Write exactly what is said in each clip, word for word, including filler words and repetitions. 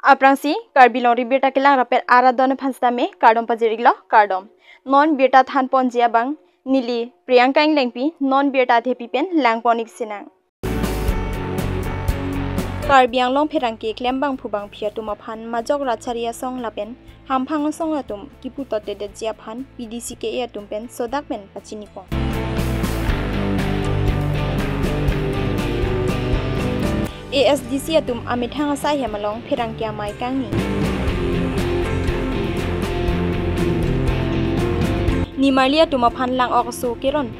Aphrangsi Karbi Longri Birta kelang rapet arat adon aphan sitame kardom pajir-iklo, kardom. Non birta thanponji abang neli Priyanka Englengpi, non birta athepi pen langpon-ik sinang. Karbi Anglong pherangke klembangphu bangphi atum aphan majok rat chari asong lapen hamphang asong atum kipu totdetji aphan P D C K A atum pen sodak pen pachinipon. A S D C atum amethang asai hem along pherangke amei kangni. Nimarli atum aphan lang-ok aso keron.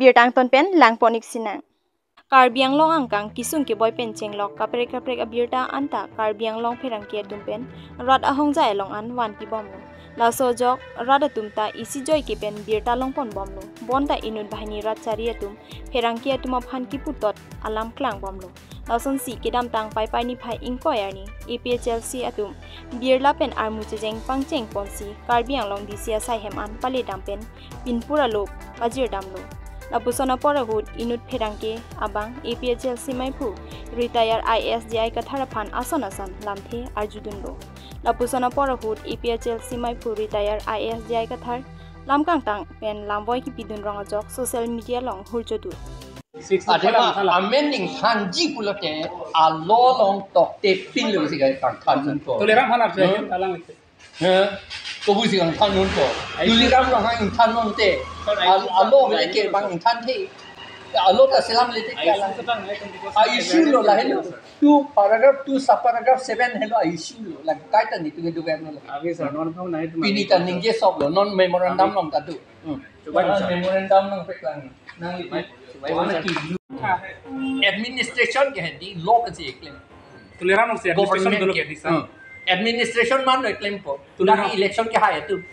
Birta angton pen langpon-ik sinang. Karbi Anglong angkang kesung keboi pen chenglok kaprek kaprek abirta anta Karbi Anglong pherangke atum pen rat ahongjai along an vanpibomlo. Laso ajok rat atum ta isi joike pen birta longponbomlo. Bonta inut banghini rat chari atum pherangke atum aphan kipu tot alam klangbomlo. Lasonsi kedamtang Paipai niphai ingkoi arni A P H L C atum birla pen armu chejeng pangchengponsi Karbi Anglong D C asai hem an paledam pen pinpur alo pajirdamlo. Lapuson apor ahut inut pherangke abang A P H L C maiphu retire I A S J I Kathar aphan ason ason lamthe arjudunlo. Lapuson apor ahut A P H L C maiphu retire I A S J I Kathar lam kangtang pen lamvoi kipidun rong ajok social media along hurjodun. Adema amen ingthanji pulote alo along tokte pinlo si kangthan nunpo. Tuliram aphan arju Hmm. alang lite. He, kobu si kangthan nunpo. Ai Tuliram along ingthan nunte. Ai Al-, alo Ai ke bang ingthanthe. Alo ta selam lite Ai ke alang. Ai issue lo lahelo. Two paragraph, two subparagraph seven helo issue lo. Lagi kaita ni tu ke dugan lo. Abi sir, non phone nahi tu Pini mani ta tu. Ningje sok lo, non memorandum Abi. Along ta tu. Hmm. Chubai Ah, sir. Memorandum nangpeklang. Nang Chubai, itu. Chubai Chubai sir. Ki administration ke hedi law ke si claim. Tuliram si administration Government dulu ke. Di sir. Hmm. Administration man lo klempo. Tuliram. Nang election ke hai tu.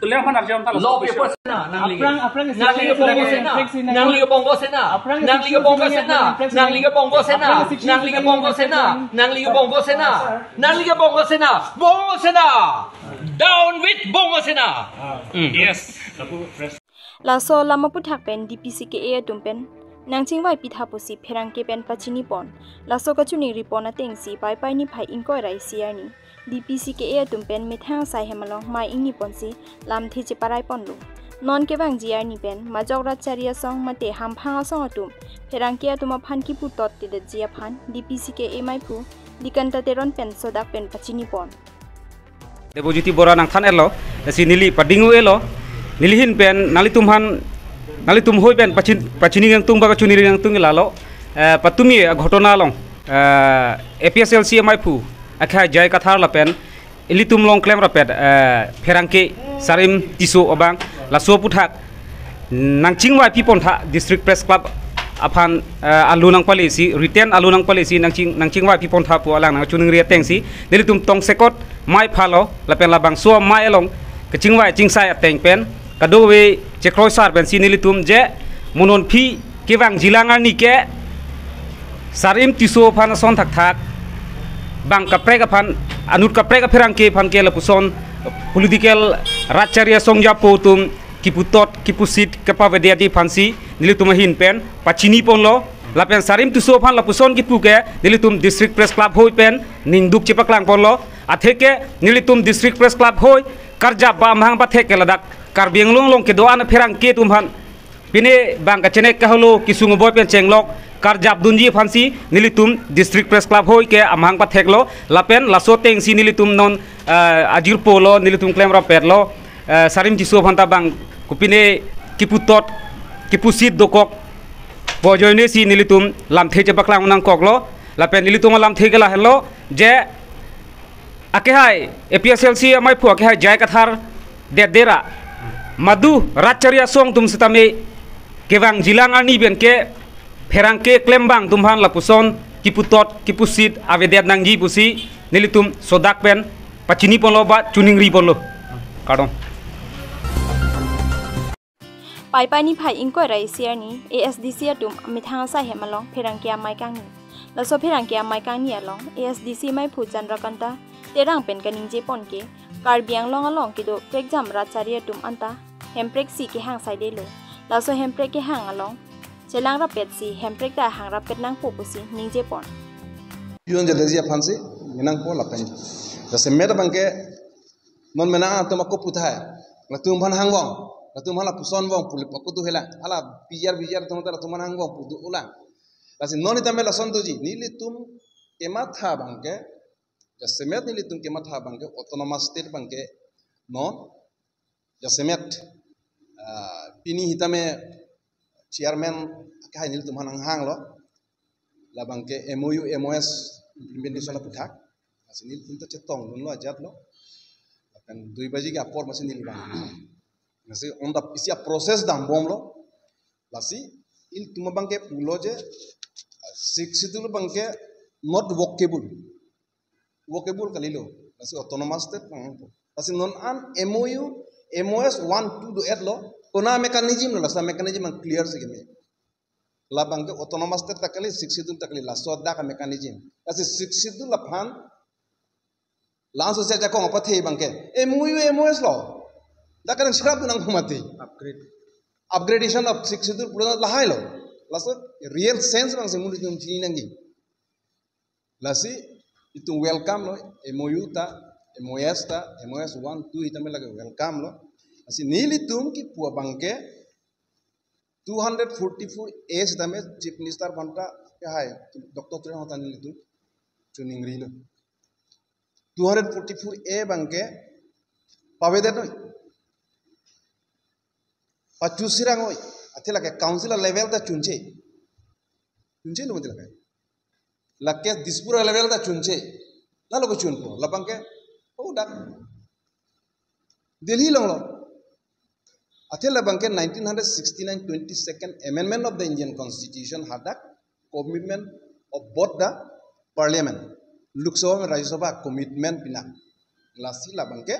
Tuliram aphan arju ta Law laso paper question. Sena, nangli. Aphrang, aphrang Nangli sena, bongo sena, sena. Nangli bongo sena. Aphrang Nangli sixteen bongo sena. Aphrang Nangli bongo sena. Aphrang sixteen Nangli bongo sena. Nangli bongo sena. Nangli bongo sena. Bongo sena. Down with bongo sena. Ah. Hmm. Yes. Laso alam aputhak pen D P C K A atum pen nangchingvai pitha pusi pherangke pen pachinipon. Laso kachiningripon atengsi Paipai niphai ingkoi ra isi arni D P C K A atum pen methang asai hem along mei ingniponsi lamthe cheparaiponlo. Non kevangji arni pen majok rat chari asong mate hamphang asong atum pherangke atum aphan kipu totdetji aphan D P C K A maiphu Dikanta Teron pen sodak pen pachinipon. Debojyoti Bora nangthan-etlo, lasi neli padingu-etlo, neli ahin pen nanglitum aphan, nanglitum hoi pen pachin-, pachini nangtung ba kachuniri nangtung lalo, eh, patumi aghotona along, eh, A P H L C maiphu, akhai J I Kathar lapen, ilitum along klem rapet, eh, pherangke Sarim Tisso abang, laso aputhak, nangchingvai pipontha District Press Club aphan, eh, alo nangpalesi, written alo nangpalesi, nangching, nangchingvai pipontha pu alang nangchiningri atengsi, nelitum tongsekot mei phalo, lapen labangso mei along, kachingvai chingsai ateng pen, kadokave chekroi sar pensi nelitum je, mo non aphi kevangjilang arni ke, Sarim Tisso aphan ason thakthak, bang kaprek aphan, anut kaprek apherangke aphan ke lapuson, political rat chari asong japo atum, kipu tot, kipu sit, kepavedetji aphansi, nelitum ahin pen, pachiniponlo, lapen Sarim Tisso aphan lapuson kipu ke, nelitum District Press Club hoi pen, ningduk chepaklangponlo, atheke, nelitum District Press Club hoi, karjap ba amahang pathek ke ladak, Karbi Anglong along kedo-an apherangke atum aphan, pine bang kachenek kaholo kesung keboi pen chenglok, karjapdunji aphansi, nelitum District Press Club hoi ke amahang patheklo, lapen laso atengsi nelitum non, eh, ajirpo lo, nelitum klem rapetlo, eh, Sarim Tisso aphanta bang, kopine kipu tot, kipu sit dokok, pu ajoinesi nelitum lamthe chepaklang nangkoklo, lapen nelitum alamthe ke lahenlo, je akehai, A P H L C maiphu akehai J I Kathar det dera. Madu rat chari asong atum sitame kevangjilang arni pen ke pherangke klembang atum aphan lapuson kipu tot, kipu sit avedet nangji pusi nelitum sodak pen pachiniponlo ba chiningriponlo. Kardom. Paipai niphai ingkoi ra isi arni A S D C atum amethang asai hem along pherangke amei kangni. Laso pherangke amei kangni along A S D C maiphu Chandrakanta Terang pen kaningjepon ke Karbi Anglong along kedo prekjam rat chari atum anta hemprek si kehang saidelo. Laso hemprek kehang along chelang rapetsi hemprek ta hang rapet nangpo pusi ningjepon. Yun jadaji aphansi menangpo lapen. Jasemet abangke non menang atum ako puthai. Latum aphan hangvong, latum aphan lapuson vong puli pakutu hela. Ala P G R V G R atum ta latum aphan hangvong putu ulang. Lasi non itame lason tuji, nelitum kematha abangke, jasemet nelitum kematha abangke autonomous state abangke non jasemet, ah, pini hitame chairman kahai nelitum aphan nanghanglo. Labangke M O U, M O S implementation aputhak. Lasi nelitum ta chetongdunlo ajatlo. Lapen dui baji ke apor masi neli bang. Lasi on the isi a-process dambomlo. Lasi ilitum abangke pulo je, ah, Sixth Schedule abangke not workable. Workable kalilo. Lasi autonomous state abang. Lasi non an M O U, M O S one, two do-etlo. Kona mechanism lo, lasi mechanism ang clear si keme. Labangke autonomous state ta kali, Sixth Schedule ta kali, laso dak mechanism. Lasi Sixth Schedule aphan, laso se jakong apathe abangke M O U, M O S lo. Dak kan sirap nang humati. Upgrade. Upgradation of Sixth Schedule pulo lahai lo. Laso real sense abang si muli tum chini nangji. Lasi itum welcome lo, M O U ta, M O S ta, M O S one, two hitame lake welcome lo. Lasi nelitum kipu abangke two hundred forty-four A sitame Chief Minister aphan ta kahai, Doctor Tuliram aphan ta nelitum choningrilo. Two hundred forty-four A abangke pavedetnoi, pachusirangoi, athe lake council a-level ta chunche. Chunche no mati lake. Lake Dispur a-level ta chunche. Lalo ko chunpo. Labangke, oh, dak Delhi longlo. Athe labangke nineteen sixty-nine twenty-second Amendment of the Indian Constitution hadak commitment of both the Parliament, Lok Sabha and Rajya Sabha commitment pina. Lasi labangke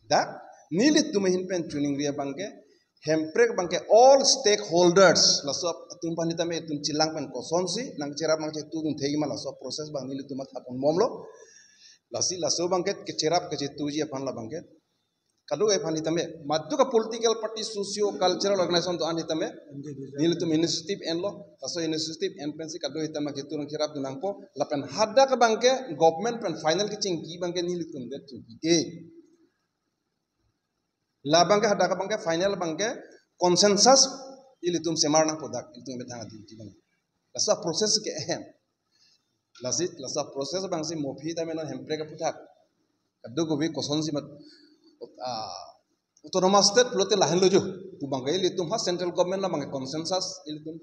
dak nelitum ahin pen choningri abangke, Hemprek abangke all stakeholders, laso atum aphan hitame itum chelang pen kosonsi nangcherap nangchetu dun thekji ma, laso process abang nelitum mathaponbomlo. Lasi laso abangke kecherap kechetuji aphan labangke kadokave aphan hitame, madu ke political party, socio cultural organization do-an hitame, nelitum initiative enlo, laso initiative en pensi kadokave hitame ketu nangcherap dun nangpo, lapen hadak abangke government pen final kechingki abangke nelitum det chingkike. Labangke hadak abangke final abangke consensus ilitum semar nangpo dak, ilitum methang adi iti bang. Laso process ke ehem. Lasi, laso process abangsi mo aphi tame non Hemprek aputhak kadokave kosonsi mat, ah, autonomous state pulote lahenlo jo. Pu abangke ilitum ha central government labangke consensus ilitum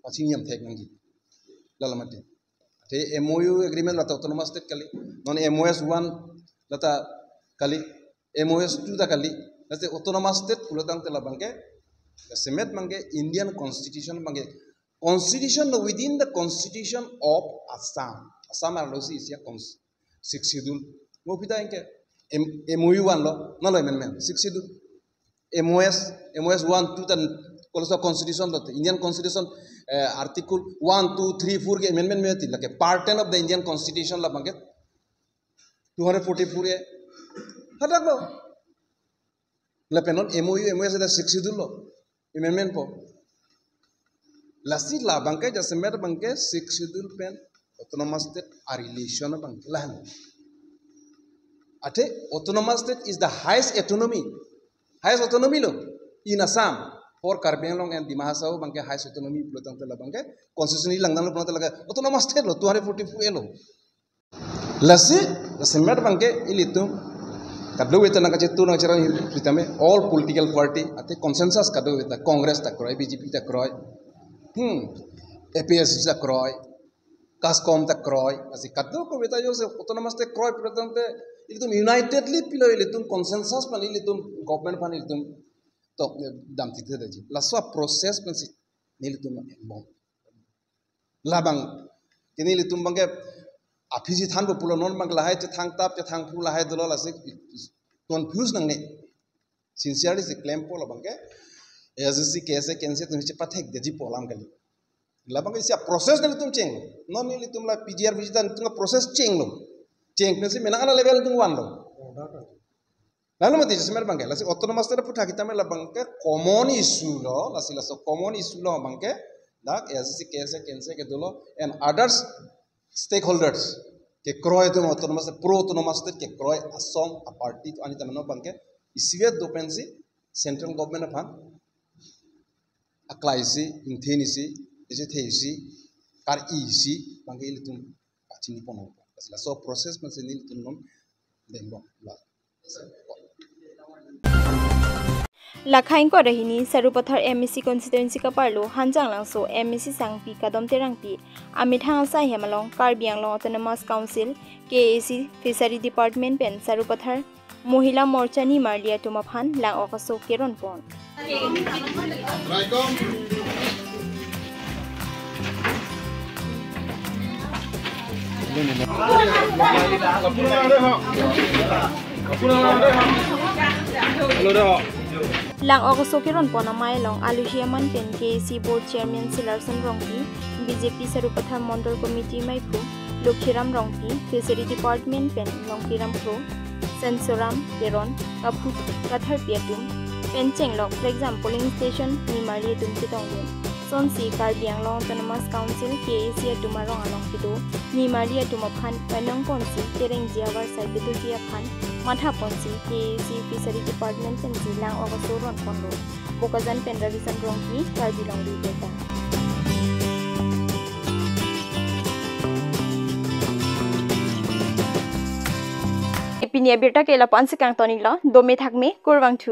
pachiniam thek nangji. Lalo mati. Te M O U agreement lata autonomous state kali. Non M O S one lata kali. M O S two ta kali. Lasi autonomous state pulotangte labangke, jasemet abangke Indian Constitution abangke, constitution lo, within the Constitution of Assam. Assam arlosi isi a-cons-, Sixth Schedule. Mo aphi ta anke M-, M O U one lo, nalo amendment, Sixth Schedule. M O S, M O S one, two ta koloso constitution lo, Indian Constitution, eh, article one, two, three, four ke amendment mati, lake part ten of the Indian Constitution labangke two hundred forty-four A. Hadak lo. Lapen non M O U, M O S ta Sixth Schedule lo. Amendment po. Lasi labangke jasemet abangke Sixth Schedule pen autonomous state a-relation abangke lahen. Athe autonomous state is the highest autonomy. Highest autonomy lo in Assam. For Karbi Anglong and Dima Hasao abangke highest autonomy pulotangte labangke constitution langdamlo pulotangte lake autonomous state lo, two hundred forty-four A lo. Lasi, jasemet abangke ilitum kadokave ta nangkachetu nangcherap hitame all political party, athe consensus kadokave ta, Congress ta kroi, B J P ta kroi, hmm, A P H L C ta kroi, CASCOM ta kroi, lasi kadokave ta jongsi autonomous state kroi pulotangte ilitum unitedly pilo, ilitum consensus pen ilitum government aphan ilitum tok, eh, dam thekthedetji. Laso process pensi nelitum enbom. Labang, kini ilitum abangke aphi si thanpo pulo, non abang lahai chethang tap chethang phu lahai dolo, lasi confuse nangne. Sincerely si klempo labangke. A S D C, K S A, K N C atum chepathekdetjipo alam kali. Labangke isi a-process nelitum chenglo. Non nelitum la P G R V G R ta nelitum a-process chenglo. Cheng pensi menang ana level nelitum vanlo. Lalu mati jasemet abangke, lasi autonomous state aputhak hitame labangke common issue lo, lasi laso common issue lo abangke, dak A S D C, K S A, K N C ke dolo, and others stakeholders kekroi atum, autonomous, pro autonomous state kekroi asong a party atum ani tanano abangke isivet dopensi central government aphan aklai isi, ingthin isi, isi the isi, kar-i isi abangke ilitum pachini pon. Laso process pensi nelitum non denglo la. Lakha ingkoi ra hini Sarupathar M A C constituency kaparlo Hanjanglangso M A C sangpi Kadom Terangpi amethang asai hem along Karbi Anglong Autonomous Council, K A A C, Fishery Department pen Sarupathar Mohila Morcha nimarli atum aphan lang-ok aso keron pon. Lang-ok aso keron pon amei along aluhi aman pen K A A C Board Chairman Silarson Rongpi, B J P Sarupathar Mondol Committee meiphu Lokhiram Rongpi, Fishery Department pen Longkiram Kro, Sensoram Teron, Kaphu Katharpi atum pen chenglok Prekjam polling station nimarli atum chetongdun. Sonsi Karbi Anglong Autonomous Council, K A A C atum arong along kedo nimarli atum aphan panong ponsi kerengji avarsai kedoji aphan matha ponsi K A A C Fishery Department pensi lang-ok aso ron ponlo. Bokajan pen Ravisan Rongpi, Karbi Longri Abirta. Pini abirta ke la-an si kangtonlo, dome thakme, kurvangthu.